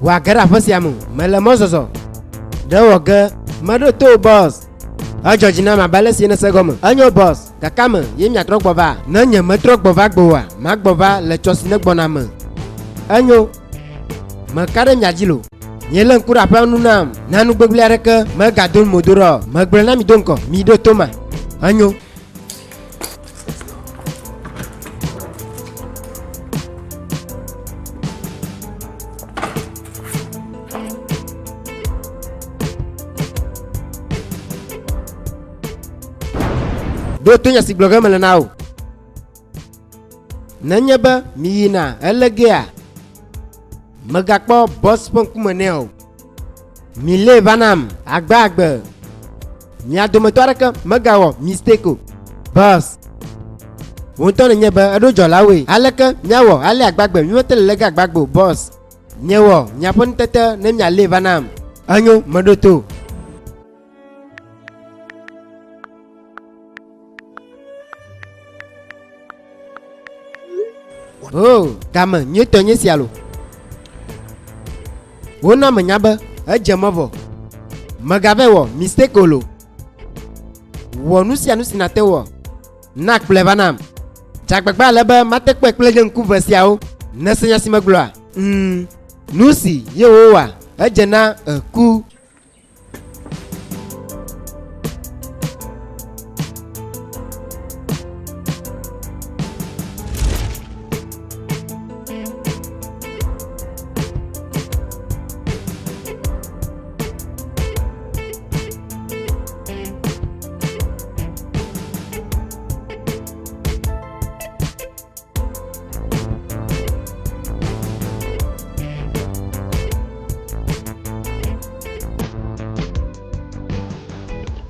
Wòage ɖe aƒe sia me o. Mele mɔzɔzɔ ɖe wɔ ge. Meɖo to wò, boss. Edzɔ dzi nam abe ale si nèse gɔme. Enyo, boss. Gake ame ye miatrɔ gbɔ va? Ne nyemetrɔ gbɔ va gbɔwòa, magbɔ va le tsɔ si negbɔna me. Enyo. Meka ɖe mia dzi lo. Mielé ŋku ɖe aƒea ŋu nam. Na nu gbegblẽ aɖeke megado mo do ɖa o. Megblɔe na mi do ŋgɔ. Miɖo to ma. Enyo. Ɖo to nya si gblɔ ge mele na wò. Nenye be miyina ele gea, mègakpɔ bɔs ƒe ŋkume nɛ o. Milée va nam agbeagbe. Mia dometɔ aɖeke megawɔ mistake o. Bɔs, wò ŋutɔ nènye be eɖo dzɔlawoe. Aleke míawɔ alé agbagbe? Mímete le lé ge agbagbe o, bɔs. Miewɔ miaƒe nutete ne mialée va nam. Enyo, meɖo to. Oh, game nyuitɔ nye sia lo. Wona menya be edze mɔ vɔ. Megavae wɔ mistake o lo. Wɔ nu sia nu si nàte wɔ. Na kplɔe va nam. Dze agbagba ale be mate kpɔe kple nye ŋku ve siawo. Nèse nya si megblɔa? Mm. Nu si ye wowɔa, edze na eku.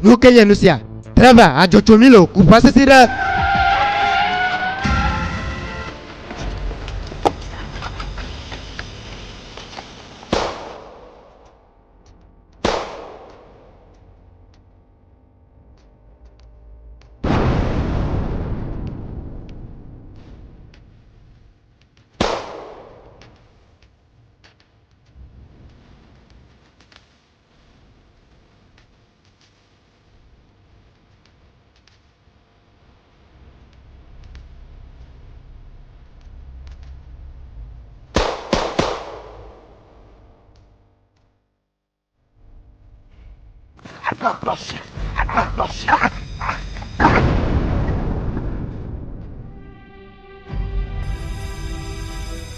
Nu ke nye nu sia? Trevor, adzɔ tso mí lo, ku ƒua sesĩ ɖe.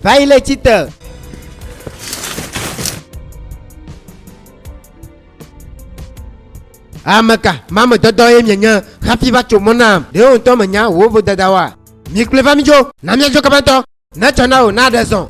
Va yi le tsitre. Ame ka mame dɔdɔ ye mienye hafi va tso mɔ nam? Ɖe wò ŋutɔ mènya wò vodada oa? Mikplɔe va mídzo, na míadzo kaba ŋutɔ. Netsɔ na wò naɖe zɔ.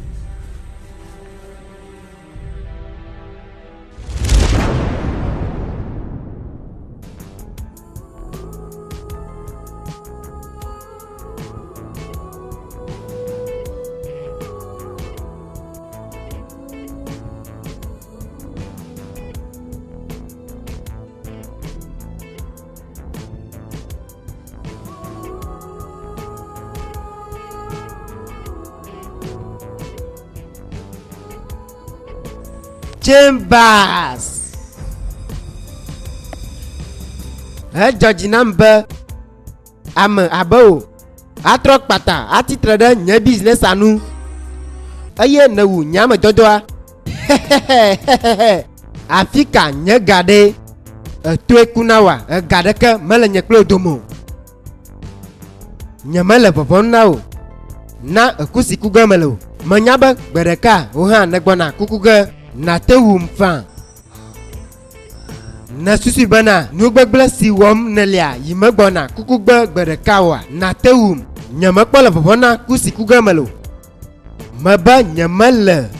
Chambers. Edzɔ dzi nam be ame abe wò atrɔ kpata atitre ɖe nye bizinesa nu eye nèwu nye ame dɔdɔa. Xexexexexe! Afi ka nye ga ɖe? Ètoe ku na wòa? Ega ɖeke mele nye kple wò dome o. Nyemele vɔvɔ̃m na wò na eku si ku ge mele o. Menya be gbe ɖeka wò hã nègbɔna kuku ge. Nàte wum faa. Nèsusui bena nu gbegblẽ si wɔm nèlea yi megbɔna kuku ge gbe ɖeka oa? Nàte wum. Nyemekpɔ le vɔvɔ̃m na ku si ku ge mele o. Mebe nyemele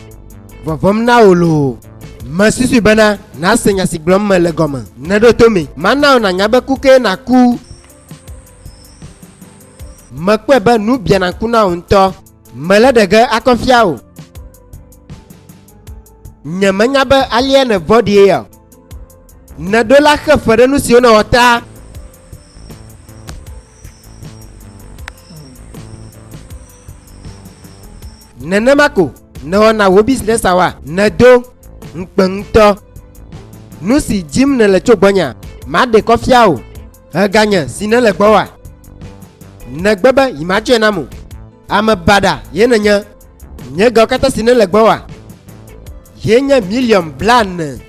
vɔvɔ̃m na wò loo. Mesusui bena nàse nya si gblɔm mele gɔme. Nèɖo to mi. Mana wò nànya be ku kee nàku. Mekpɔe be nu biana ŋku na wò ŋutɔ. Mele ɖe ge akɔ fia wò. Nyemenya be alea nèvɔ̃ɖie ya o. Nèɖo la xe fe ɖe nu siwo nèwɔ ta. Nenema ko nèwɔna wò bisinɛsawoa, nèdo ŋukpe ŋutɔ. Nu si dim nèle tso gbɔnyea, maɖe kɔ fia wò. Eganye si nèle gbɔwòa? Nègbe be yematsɔe nam o. Ame baɖa ye nènye. Nye gawo katã si nèle gbɔwòa, ye nye miliɔn blane.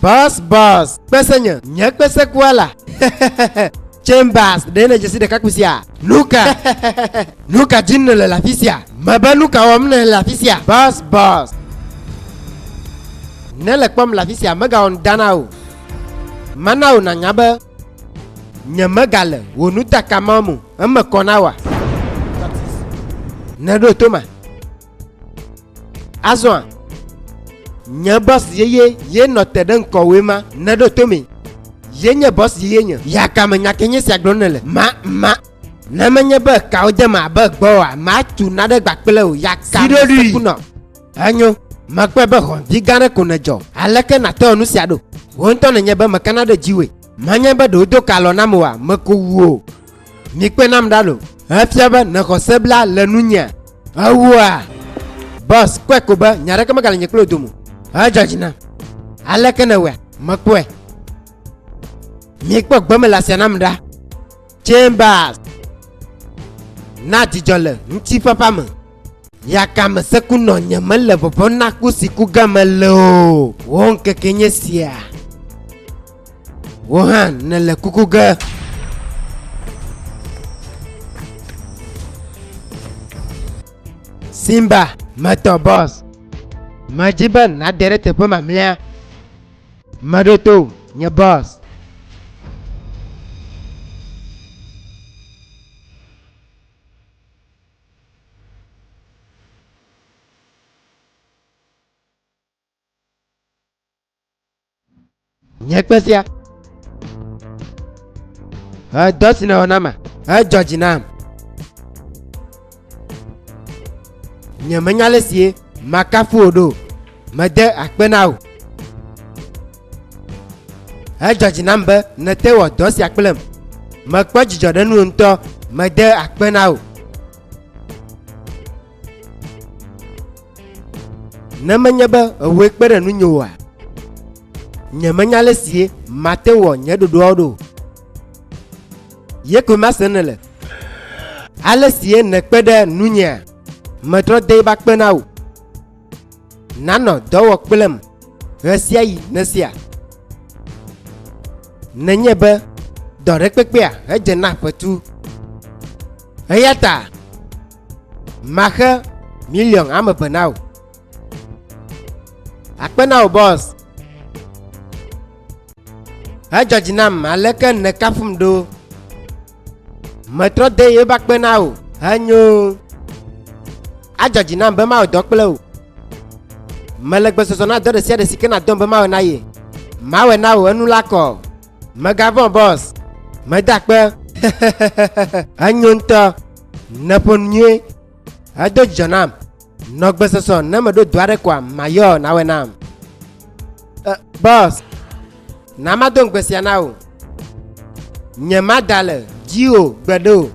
Bɔs bɔs kpese nye nye kpese kua la. Chambers ɖe ne dzesi ɖekakpui sia. Nuka nuka dim nèle le afi sia? Mebe nuka wɔm nèle le afi sia? Bɔs bɔs ne le kpɔm le afi sia megawɔ nu dana o. Mana wò nànya be nyemegale wò nutaka mɔm o. Eme kɔ na wòa? Nèɖo to ma? Azɔa, nye bɔs yeye ye nɔ te ɖe ŋkɔwòe ma. Nèɖo to mi. Ye nye bɔs yeye nye. Yakame nya ke nye sia gblɔm nèle. Ma, ma. Ne menye be kawo dem abe gbɔwòa, matu naɖe gba kple wò. Yakame sekunɔ. Enyo, mekpɔe be hɔ̃vi gã aɖe ko nèdzɔ. Aleke nàte wɔ nu sia ɖo? Wò ŋutɔ nènye be mekana ɖe dziwòe. Menye be ɖe wodo ka alɔ nam oa, meko wu o. Mikpɔe nam ɖa lo. Efia be nèxɔ se bla le nunyea? Ewua? Bɔs, kpɔe ko be nya aɖeke megale nye kple wò dome o. Edzɔ dzi nam. Aleke nèwɔea? Mekpɔe. Mikpɔ gbeme le asia nam ɖa. Chambers na dzidzɔ le ŋutifafa me. Yakame seku nɔ nye mele vɔvɔ̃m na ku si ku ge mele o. Wò ŋkeke nye sia. Wò hã nèle kuku ge. Simba, metɔ bɔs. Medi be nàde ɖe teƒe mamlɛa. Meɖo to wò, nye bɔs. Nye kpe sia. Edɔ si nèwɔ nam edzɔ dzi nam. Nyemenya ale si makafu wò ɖo. Mede akpe na wò. Edzɔ dzi nam be nète wɔ dɔ sia kplem. Mekpɔ dzidzɔ ɖe nuwò ŋutɔ. Mede akpe na wò. Ne menye be ewòe kpe ɖe nunye oa, nyemenya ale si mate wɔ nye ɖoɖoawo ɖo. Ye koe mase nèle. Ale si nèkpe ɖe nunyea, metrɔ de va kpe na wò. Nànɔ dɔ wɔ kplem ɣesiaɣi nèsia. Nenye be dɔ ɖe kpekpea edze na ƒetu. Eya ta Maxe miliɔn ame eve na wò. Akpe na wò bɔs. Edzɔ dzi nam aleke nèkafum ɖo. Metrɔ de ye va kpe na wò. Enyo. Adzɔ dzi nam be mawɔ dɔ kple wò. Mele gbesɔsɔ na dɔ ɖe sia ɖe si ke nàdɔm be mawɔ na ye. Mawɔe na wò enu la kɔ. Mègavɔ̃ bɔs. Meda akpe. Enyo ŋutɔ. Nèƒo nu nyuie. Edo dzidzɔ nam. Nɔ gbesɔsɔ ne meɖo do aɖe koa, mayɔ nawɔe nam. E, bɔs, na mado ŋugbe sia na wò. Nyemada le dziwò gbeɖe o.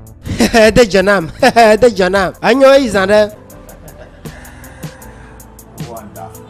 Edo dzidzɔ nam. Edo dzidzɔ nam. Enyo eyi zã ɖe. Wonderful.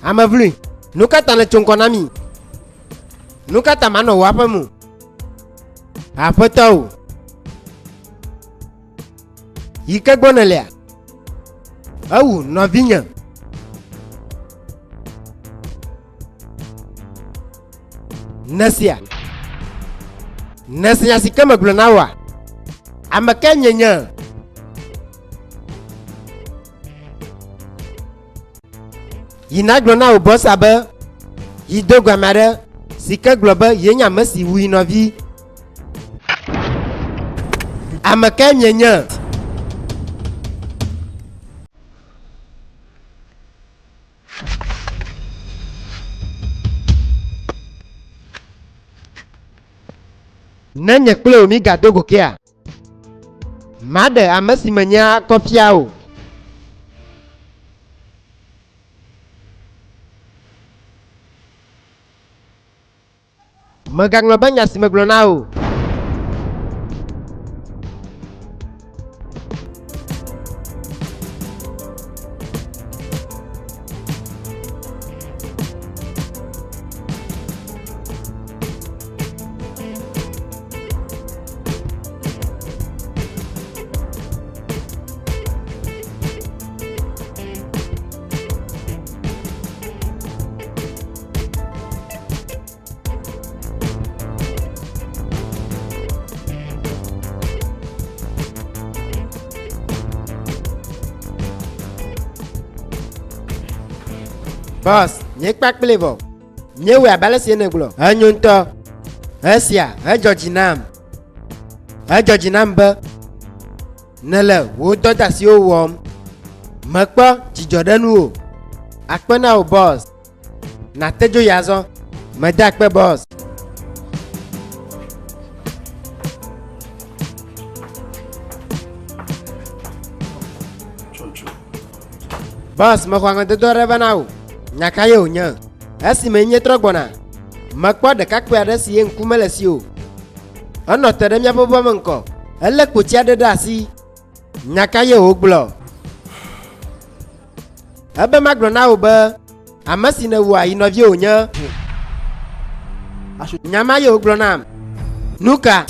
Ame vloe, nu ka ta nètso ŋkɔ na mí? Nu ka ta manɔ wò aƒe me o? Aƒetɔ o. Yi ke gbɔ nèlea? Ewu nɔvinye. Nèsia? Nèse nya si ke megblɔ na wòa? Ame kae mienye? Yi nagblɔ na wò bɔsa be. Yi do go ame aɖe si ke gblɔ be yee nye ame si wu yi nɔvi. Ame kae mienye? Ne nye kple wò mígado go kea, maɖe ame si menye akɔ fia wò. Mègaŋlɔ be nya si megblɔ na wò. Boss, nye kpakple vɔ. Míewɔe abe ale si nègblɔ. Enyo ŋutɔ. Esia edzɔ dzi nam. Edzɔ dzi nam be nèle wò dɔdeasiwo wɔm. Mekpɔ dzidzɔ ɖe nuwò. Akpe na wò boss. Nàte dzo yi azɔ. Mede akpe boss. Boss, mexɔ aŋedɔdɔ aɖe va na wò. Nya ka ye wònye? Esime míetrɔ gbɔna, mekpɔ ɖekakpui aɖe si ye ŋku mele si o. Enɔ te ɖe míaƒe ʋua me ŋkɔ. Elé kpotsi aɖe ɖe asi. Nya ka ye wògblɔ? Ebe magblɔ na wò be ame si nèwua yi nɔviwò wònye. Nya ma ye wògblɔ nam. Nu ka?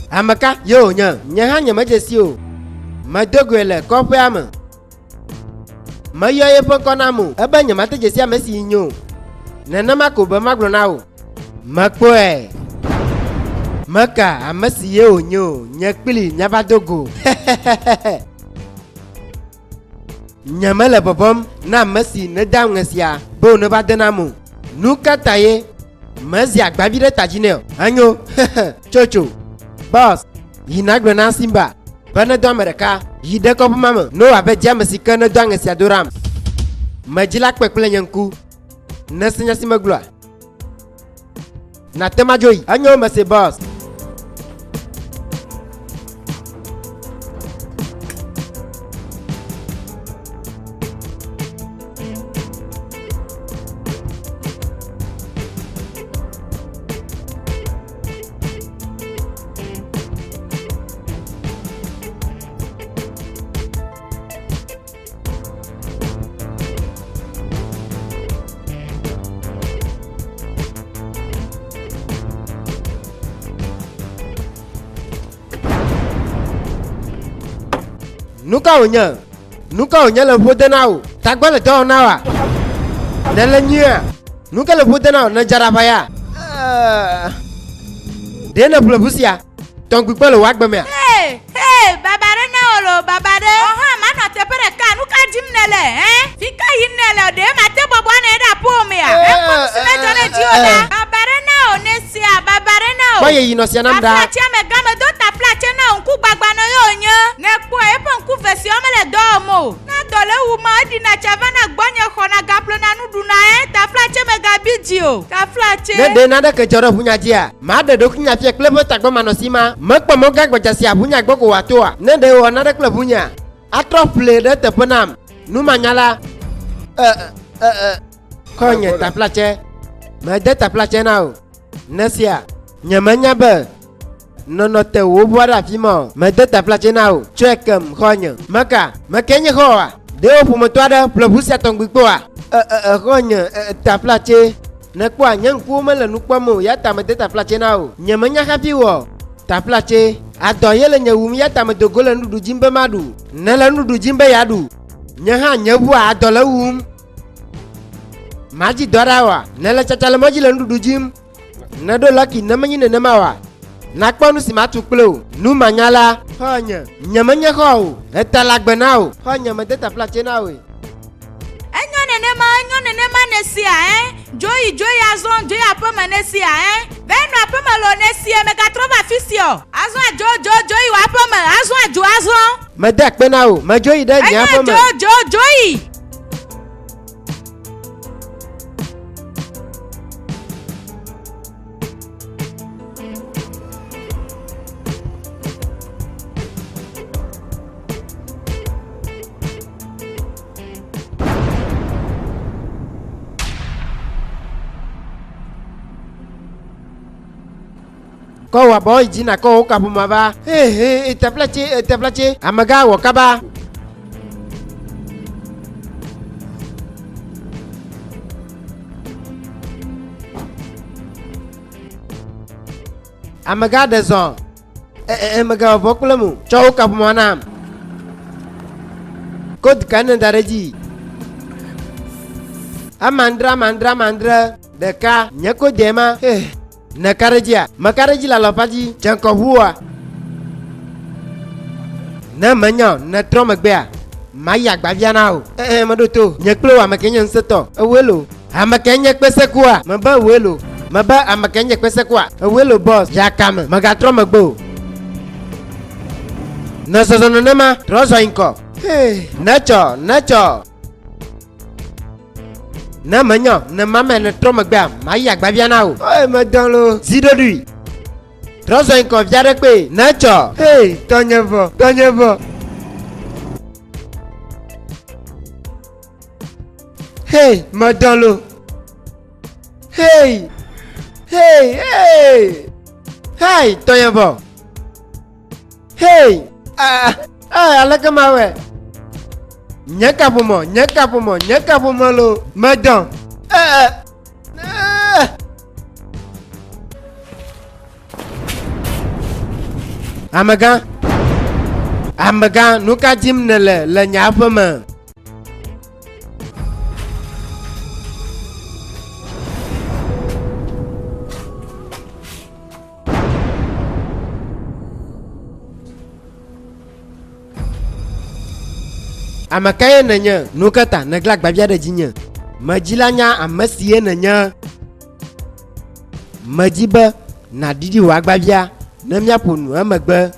Ame ka ye wònye? Nye hã nyemedze si o. Medo goe le kɔƒea me. Meyɔ eƒe ŋkɔ nam o. Ebe nyemate dzesi ame si nye o. Nenema ko be magblɔ na wò. Mekpɔe. Meka ame si ye wònye o. Nye kpli míava do go. Nyemele vɔvɔ̃m na ame si nèda ŋe sia be wòneva de nam o. Nu ka ta ye mezi agbavi ɖe ta dzi nɛ o? Enyo, tsotso. Boss, yi nàgblɔe na Simba be nedɔ ame ɖeka yi ɖe kɔƒe ma me ne wòava di ame si ke nedɔ aŋe sia do ɖam. Medzi la kpɔe kple nye ŋku. Nèse nya si megblɔa? Nàte ŋu adzo yi. Enyo, mese boss. Nu ka wònye? Nu ka wònye le ƒo de na wò? Tagbɔ le dɔ wɔm na wòa? Nèle nyuiea? Nu ka le ƒo de na wò? Nèdza ɖe aʋaya? Ɖe nèƒle ʋu sia tɔgbi kpɔ le wò agbe mea? Hey, hey, baba ɖe na wò loo, baba ɖe. Wò hã manɔ teƒe ɖeka, nu ka dim nèle, hẽ? Fi ka yim nèle? Ɖe mate bɔbɔ anɔ anyi ɖe aƒewò mea? Ekpɔ nu si medzɔ ɖe dziwò ɖa. Baba ɖe na wò, nèsea? Baba ɖe na wò. Kpɔ yeyi nɔ sia nam ɖa. Taflatse amegã, medo taflatse na wò, ŋkugbagba nɔ ye wònye. Nèkpɔa, eƒe ŋku ve siawo mele dɔ wɔm o. Ne dɔ le ewum, eɖina tsa vana gbɔnye xɔna gaƒlena nu ɖuna, ẽ? Taflatse megabi dzi o. Taflatse. Ne ɖe naneke dzɔ ɖe ʋunya dzia, maɖe ɖokuinye afia kple eƒe tagbɔmanɔsi ma. Mekpɔ mɔ gã gbadza sia ʋunya gbɔ ko wòatoa? Ne ɖe wòwɔ nane kple ʋunyea, atrɔ ƒlee ɖe eteƒe nam. Numanyala, e, e, e, kɔ nye taflatse. Mede taflatse na wò. Nèsea? Nyemenya be Nɔnɔ te wò ʋua ɖe afi ma o. Mede taflatse na wò. Tsɔe kem, xɔ̃nye. Meka? Mekee nye xɔ̃wòa? Ɖe wò ƒometɔ aɖe ƒle ʋu sia tɔgbi kpɔa? E, e, e, xɔ̃nye, e, e, taflatse. Nèkpɔa, nye ŋkuwo mele nu kpɔm o, ya ta mede taflatse na wò. Nyemenya hafi wɔ. Taflatse. Adɔ ye le nye wum, ya ta medo go le nuɖuɖu dim be maɖu. Nèle nuɖuɖu dim be yeaɖu. Nye hã nye ʋua adɔ le ewum. Madzi dɔ ɖa oa? Nèle tsatsa le mɔ dzi le nuɖuɖu dim. Neɖo Lucky ne menye nenema oa, nakpɔ nu si matu kple wò. Numanyala. Xɔ̃nye, nyemenye xɔ̃ o. Eta le agbe na wò. Xɔ̃nye, mede taflatse na wòe. Enyo nenema, enyo nenema nèsia, ẽ? Dzoyi, dzoyi azɔ, dzoyi aƒeme ne sia, ɛ? Ve nɔ aƒeme lo ne sia, megatrɔ va afi sia o. Azɔ adzo, dzo, dzoyi wò aƒeme, azɔ adzo azɔ. Mede akpe na wò, medzo yi ɖe nye Enyo aƒeme. dzo, dzo, dzoyi. Kɔ wò abɔwo yi dzi nàkɔ wò kaƒomɔ va. Hehe, teflatse, teflatse, amegã wɔ kaba. Amegã ɖe zɔ. Ɛ, mègawɔ vɔ̃ kplem o. Tsɔ wò kaƒomɔ nam. Kod kae nèda ɖe edzi? Amandre, amandre, amandre, ɖeka. Nye kodie ma. He, nèka ɖe edzia? Meka ɖe edzi le alɔfa dzi. Dze ŋkɔ ʋuwòa? Ne menya o, nètrɔ megbea, mayi agbavia na wò. Ɛ, meɖo to. Nye kple wò ame kae nye ŋusẽtɔ? Ewòe loo. Ame kae nye kpesekua? Mebe ewòe loo. Mebe ame kae nye kpesekua? Ewòe loo, bɔs. Dze akame, mègatrɔ megbe o. Nɔ zɔzɔ nenema, trɔ zɔ yi ŋkɔ. Hee, netsɔ, netsɔ. Ne menya o, ne mama nètrɔ megbea, mayi agbavia na wò. Ɔe, medɔ loo. Zi ɖoɖoe. Trɔ zɔ yi ŋkɔ via ɖe kpee. Netsɔ. Hee, tɔnye vɔ, tɔnye vɔ. Hey, medɔ lo. Hey, hey, hey. Hey, tɔnye vɔ. Hey, ah, ah, aleke mawɔe? Nye kaƒomɔ, nye kaƒomɔ, nye kaƒomɔ lo. Medɔ. Eh, eh. Amegã, amegã, nu ka dim nèle le nye aƒe me? Ame kae nènye? Nu ka ta nègla gbavia ɖe dzinye? Medzi la nya ame sie nènye. Medi be nàɖiɖi wò agbavia ne míaƒo nu emegbe.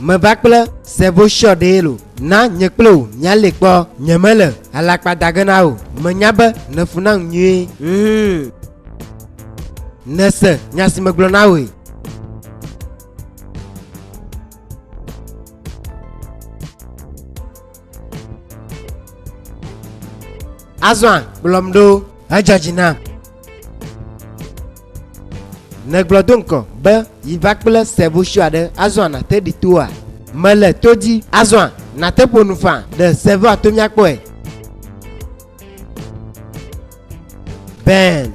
Meva kple sevoshɔ ɖee lo. Na nye kple wò míalée kpɔ. Nyemele alakpa da ge na wò. Menya be nèfu nam nyuie. Ŋ! Nèse nya si megblɔ na wòe. Azɔa, kplɔm ɖo. Edzɔ dzi nam. Nègblɔ do ŋgɔ be yi va kple sevoshɔ aɖe azɔa nàte ɖi toa? Mele to dzi. Azɔa nàte ƒo nu faa ɖe sevoa to míakpɔe. Ben.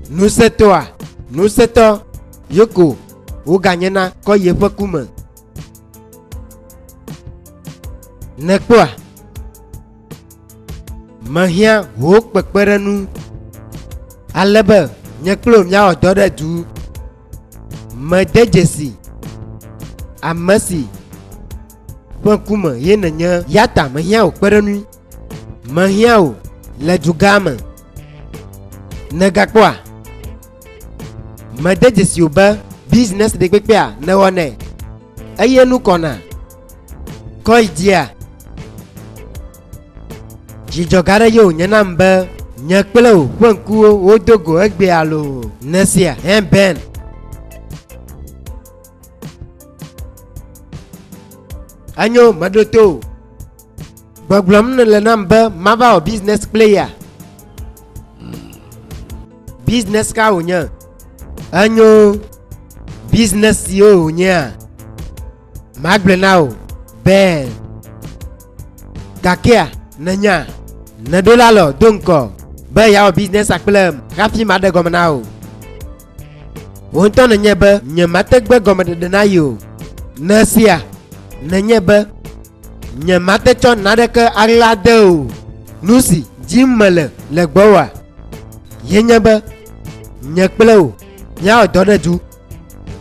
Nusetɔa? Nusetɔ ye ko woganyena kɔ yeƒe ku me. Nèkpɔa? Mehiã wò kpekpeɖeŋu ale be nye kple wò míawɔ dɔ ɖe du. Mede dzesi ame si ƒe ŋkume ye nènye, ya ta mehiã wò kpeɖeŋui. Mehiã wò le dugã me. Nègakpɔa? Mede dzesi wò be business ɖekpekpea nèwɔnɛ eye nu kɔna. Kɔ yi dzia? Dzidzɔ gã aɖe ye wònye nam be nye kple wò ƒe ŋkuwo wodo go egbea loo. Nèsea? Hẽ Ben. Enyo, meɖo to wò. Gbɔgblɔm nèle nam be mava wɔ business kple yea? Business ka wònye? Enyo, business siwo wònyea? Magblɔe na wò be gakea nènya nèɖo la lɔ do ŋgɔ be yeawɔ business kplem hafi maɖe gɔme na wò. Wò ŋutɔ nènyae be nyemate gbe gɔmeɖeɖe na ye o. Nèsia? Nènyae be nyemate tsɔ naneke aɣla de o. Nu si dim mele le gbɔwòa ye nye be nye kple wò míawɔ dɔ ɖe du.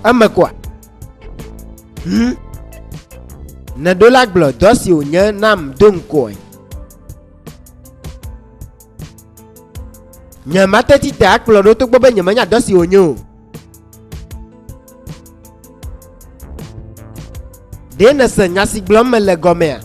Eme kɔa? Hm? Nèɖo la gblɔ dɔ si wònye nam do ŋgɔe. Nyemate tsi te akplɔ ɖo togbɔ be nyemenya dɔ si wònye o. Ɖe nèse nya si gblɔm mele gɔmea?